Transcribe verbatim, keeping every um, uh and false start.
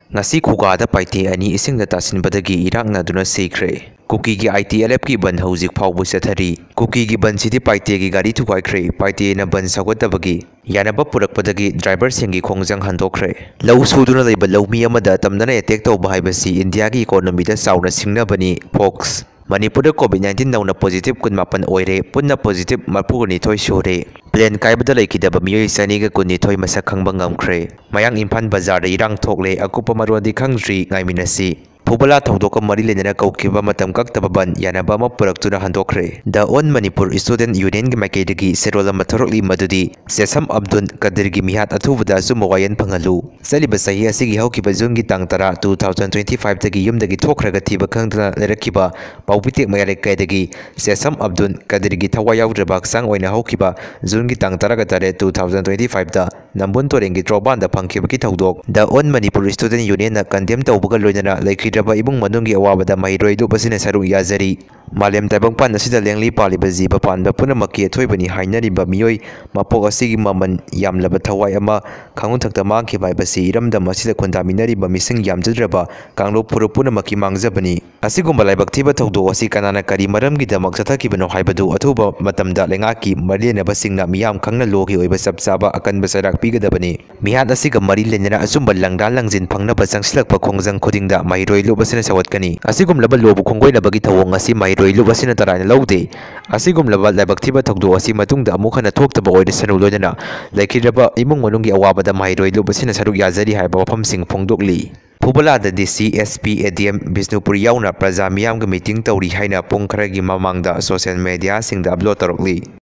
ꯉꯁꯤ ꯈꯨꯒꯥꯗ ꯄꯥꯏꯇꯦ ꯑꯅꯤ ꯏꯁꯤꯡꯗ ꯇꯥꯁꯤꯟꯕꯗꯒꯤ ꯏꯔꯥꯛꯅꯗꯨꯅ ꯁꯤꯈ꯭ꯔꯦ꯫ ꯀꯨꯀꯤꯒꯤ ITLFꯀꯤ ꯕꯟ ꯍꯧꯖꯤꯛ ꯐꯥꯎꯕ ꯆꯠꯊꯔꯤ꯫ ꯀꯨꯀꯤꯒꯤ ꯕꯟꯁꯤꯗꯤ ꯄꯥꯏꯇꯦꯒꯤ ꯒꯥꯔꯤ ꯊꯨꯒꯥꯏꯈ꯭ꯔꯦ꯫ ꯄꯥꯏꯇꯦꯅ ꯕꯟ ꯁꯧꯒꯠꯇꯕꯒꯤ ꯌꯥꯅꯕ ꯄꯨꯔꯛꯄꯗꯒꯤ ꯗ꯭ꯔꯥꯏꯚꯔꯁꯤꯡꯒꯤ ꯈꯣꯡꯖꯪ ꯍꯟꯗꯣꯛꯈ꯭ꯔꯦ꯫ ꯂꯧ ꯁꯨꯗꯨꯅ ꯂꯩꯕ ꯂꯧꯃꯤ ꯑꯃꯗ ꯑꯇꯝꯅꯅ ꯑꯦꯇꯦꯛ ꯇꯧꯕ ꯍꯥꯏꯕꯁꯤ ꯏꯟꯗꯤꯌꯥꯒꯤ ꯏꯀꯣꯅꯣꯃꯤꯗ ꯆꯥꯎꯅ ꯁꯤꯡꯅꯕꯅꯤ꯫ ꯐꯣꯛꯁ꯫ ꯃꯅꯤꯄꯨꯔꯗ COVID nineteen ꯅꯧꯅ ꯄꯣꯖꯤꯇꯤꯚ ꯀꯨꯟꯃꯥꯄꯟ ꯑꯣꯏꯔꯦ꯫ ꯄꯨꯟꯅ ꯄꯣꯖꯤꯇꯤꯚ ꯃꯔꯤꯐꯨꯅꯤꯊꯣꯏ ꯁꯨꯔꯦ꯫ ꯄ꯭ꯂꯦꯟ ꯀꯥꯏꯕꯗ ꯂꯩꯈꯤꯗꯕ ꯃꯤꯑꯣꯏ ꯆꯅꯤꯒ ꯀꯨꯟꯅꯤꯊꯣꯏ ꯃꯁꯛ ꯈꯪꯕ ꯉꯝꯈ꯭ꯔꯦ꯫ ꯃꯌꯥꯡ ꯏꯝꯐꯥꯜ ꯕꯖꯥꯔꯗ ꯏꯔꯥꯡ ꯊꯣꯛꯂꯦ꯫ ꯑꯀꯨꯞꯄ ꯃꯔꯣꯜꯗꯤ ꯈꯪꯗ꯭ꯔꯤ, ꯉꯥꯏꯃꯤꯟꯅꯁꯤ꯫ ꯐꯨꯕꯂꯥ ꯊꯧꯗꯣꯛꯀ ꯃꯔꯤ ꯂꯩꯅꯅ ꯀꯧꯈꯤꯕ ꯃꯇꯝ ꯀꯛꯇꯕ ꯕꯟ ꯌꯥꯅꯕ ꯑꯃ ꯄꯨꯔꯛꯇꯨꯅ ꯍꯟꯗꯣꯛꯈ꯭ꯔꯦ꯫ The All Manipur Student Unionꯒꯤ ꯃꯥꯏꯀꯩꯗꯒꯤ ꯁꯦꯔꯣꯜ ꯑꯃ ꯊꯣꯔꯛꯂꯤ, ꯃꯗꯨꯗꯤ ꯁꯦꯁꯝ ꯑꯕꯗꯨꯜ ꯀꯗꯤꯔꯒꯤ ꯃꯤꯍꯥꯠ ꯑꯊꯨꯕꯗ ꯑꯆꯨꯝꯕ ꯋꯥꯌꯦꯜ ꯐꯪꯍꯜꯂꯨ꯫ ꯆꯠꯂꯤꯕ ꯆꯍꯤ ꯑꯁꯤꯒꯤ ꯍꯧꯈꯤꯕ ꯖꯨꯟꯒꯤ ꯇꯥꯡ ꯇꯔꯥ, two thousand twenty fiveꯇꯒꯤ ꯌꯨꯝꯗꯒꯤ ꯊꯣꯛꯈ꯭ꯔꯒ ꯊꯤꯕ ꯈꯪꯗꯅ ꯂꯩꯔꯛꯈꯤꯕ ꯄꯥꯎꯕꯤꯇꯦꯛ ꯃꯌꯥꯏ ꯂꯩꯀꯥꯏꯗꯒꯤ ꯁꯦꯁꯝ ꯑꯕꯗꯨꯜ ꯀꯗꯤꯔꯒꯤ ꯊꯋꯥꯏ ꯌꯥꯎꯗ꯭ꯔꯕ ꯍꯛꯆꯥꯡ ꯑꯣꯏꯅ ꯍꯧꯈꯤꯕ ꯖꯨꯟꯒꯤ ꯇꯥꯡ ꯇꯔꯥꯒ ꯇꯔꯦꯠ, two thousand twenty fiveꯇ ꯅꯝꯕꯨꯜ ꯇꯨꯔꯦꯜꯒꯤ ꯇꯣꯔꯕꯥꯟꯗ ꯐꯪꯈꯤꯕꯒꯤ ꯊꯧꯗꯣꯛ The All Manipur Student Unionꯅ condemn ꯇꯧꯕꯒ ꯂꯣꯏꯅꯅ ꯂꯩꯈꯤꯗ꯭ꯔꯕ ꯏꯃꯨꯡ ꯃꯅꯨꯡꯒꯤ ꯑꯋꯥꯕꯗ ꯃꯍꯩꯔꯣꯏ ꯂꯨꯞ ꯑꯁꯤꯅ ꯁꯔꯨꯛ ꯌꯥꯖꯔꯤ꯫ ꯃꯥꯂꯦꯝ ꯇꯥꯏꯕꯪꯄꯥꯟ ꯑꯁꯤꯗ ꯂꯦꯡꯂꯤ ꯄꯥꯜꯂꯤꯕ ꯖꯤꯕ ꯄꯥꯟꯕ ꯄꯨꯝꯅꯃꯛꯀꯤ ꯑꯊꯣꯏꯕꯅꯤ ꯍꯥꯏꯅꯔꯤꯕ ꯃꯤꯑꯣꯏ ꯃꯄꯣꯛ ꯑꯁꯤꯒꯤ ꯃꯃꯜ ꯌꯥꯝꯂꯕ ꯊꯋꯥꯏ ꯑꯃ ꯈꯥꯡꯅꯊꯛꯇ ꯃꯥꯡꯈꯤꯕ ꯍꯥꯏꯕꯁꯤ ꯏꯔꯝꯗꯝ ꯑꯁꯤꯗ ꯈꯨꯟꯗꯥꯃꯤꯟꯅꯔꯤꯕ ꯃꯤꯁꯤꯡ ꯌꯥꯝꯖꯗ꯭ꯔꯕ ꯀꯥꯡꯂꯨꯞ ꯐꯨꯔꯨꯞ ꯄꯨꯝꯅꯃꯛꯀꯤ ꯃꯥꯡꯖꯕꯅꯤ꯫ ꯑꯁꯤꯒꯨꯝꯕ ꯂꯥꯏꯕꯛ ꯊꯤꯕ ꯊꯧꯗꯣꯛ ꯑꯁꯤ ꯀꯅꯥꯅ ꯀꯔꯤ ꯃꯔꯝꯒꯤꯗꯃꯛ ꯆꯠꯊꯈꯤꯕꯅꯣ ꯍꯥꯏꯕꯗꯨ ꯑꯊꯨꯕ ꯃꯇꯝꯗ ꯂꯩꯉꯥꯛꯀꯤ ꯃꯔꯤ ꯂꯩꯅꯕꯁꯤꯡꯅ ꯃꯤꯌꯥꯝ ꯈꯪꯅ ꯂꯣꯒꯤ ꯑꯣꯏꯕ ꯆꯞ ꯆꯥꯕ ꯑꯀꯟꯕ ꯆꯩꯔꯥꯛ ꯄꯤꯒꯗꯕꯅꯤ꯫ ꯃꯤꯍꯥꯠ ꯑꯁꯤꯒ ꯃꯔꯤ ꯂꯩꯅꯅ ꯑꯆꯨꯝꯕ ꯂꯪꯗꯥ ꯂꯪꯖꯤꯟ ꯐꯪꯅꯕ ꯆꯪꯁꯤꯜꯂꯛꯄ ꯈꯣꯡꯖꯪ ꯈꯨꯗꯤꯡꯗ ꯃꯍꯩꯔꯣꯏ ꯂꯨꯞ ꯑꯁꯤꯅ ꯁꯧꯒꯠꯀꯅꯤ꯫ ꯑꯁꯤꯒꯨꯝꯂꯕ ꯂꯣꯕꯨ ꯈꯣꯡꯒꯣꯏꯅꯕꯒꯤ ꯊꯧꯑꯣꯡ ꯑꯁꯤ ꯃꯍꯩꯔꯣꯏ ꯂꯨꯞ ꯑꯁꯤꯅ ꯇꯔꯥꯏꯅ ꯂꯧꯗꯦ꯫ ꯑꯁꯤꯒꯨꯝꯂꯕ ꯂꯥꯏꯕꯛ ꯊꯤꯕ ꯊꯧꯗꯣꯛ ꯑꯁꯤ ꯃꯇꯨꯡꯗ ꯑꯃꯨꯛ ꯍꯟꯅ ꯊꯣꯛꯇꯕ ꯑꯣꯏꯔꯁꯅꯨ ꯂꯣꯏꯅꯅ ꯂꯩꯈꯤꯗ꯭ꯔꯕ ꯏꯃꯨꯡ ꯃꯅꯨꯡꯒꯤ ꯑꯋꯥꯕꯗ ꯃꯍꯩꯔꯣꯏ ꯂꯨꯞ ꯑꯁꯤꯅ ꯁꯔꯨꯛ ꯌꯥꯖꯔꯤ ꯍꯥꯏꯕ ꯋꯥꯐꯝꯁꯤꯡ ꯐꯣꯡꯗꯣꯛꯂꯤ꯫ ꯐꯨꯕꯂꯥꯗ DC, SP, ADM, ꯕꯤꯁꯅꯨꯄꯨꯔ ꯌꯥꯎꯅ ꯄ꯭ꯔꯖꯥ ꯃꯤꯌꯥꯝꯒ ꯃꯤꯇꯤꯡ ꯇꯧꯔꯤ ꯍꯥꯏꯅ ꯄꯨꯡ ꯈꯔꯒꯤ ꯃꯃꯥꯡꯗ ꯁꯣꯁꯤꯌꯦꯜ ꯃꯦꯗꯤꯌꯥꯁꯤꯡꯗ ꯑꯞꯂꯣꯗ ꯇꯧꯔꯛꯂꯤ꯫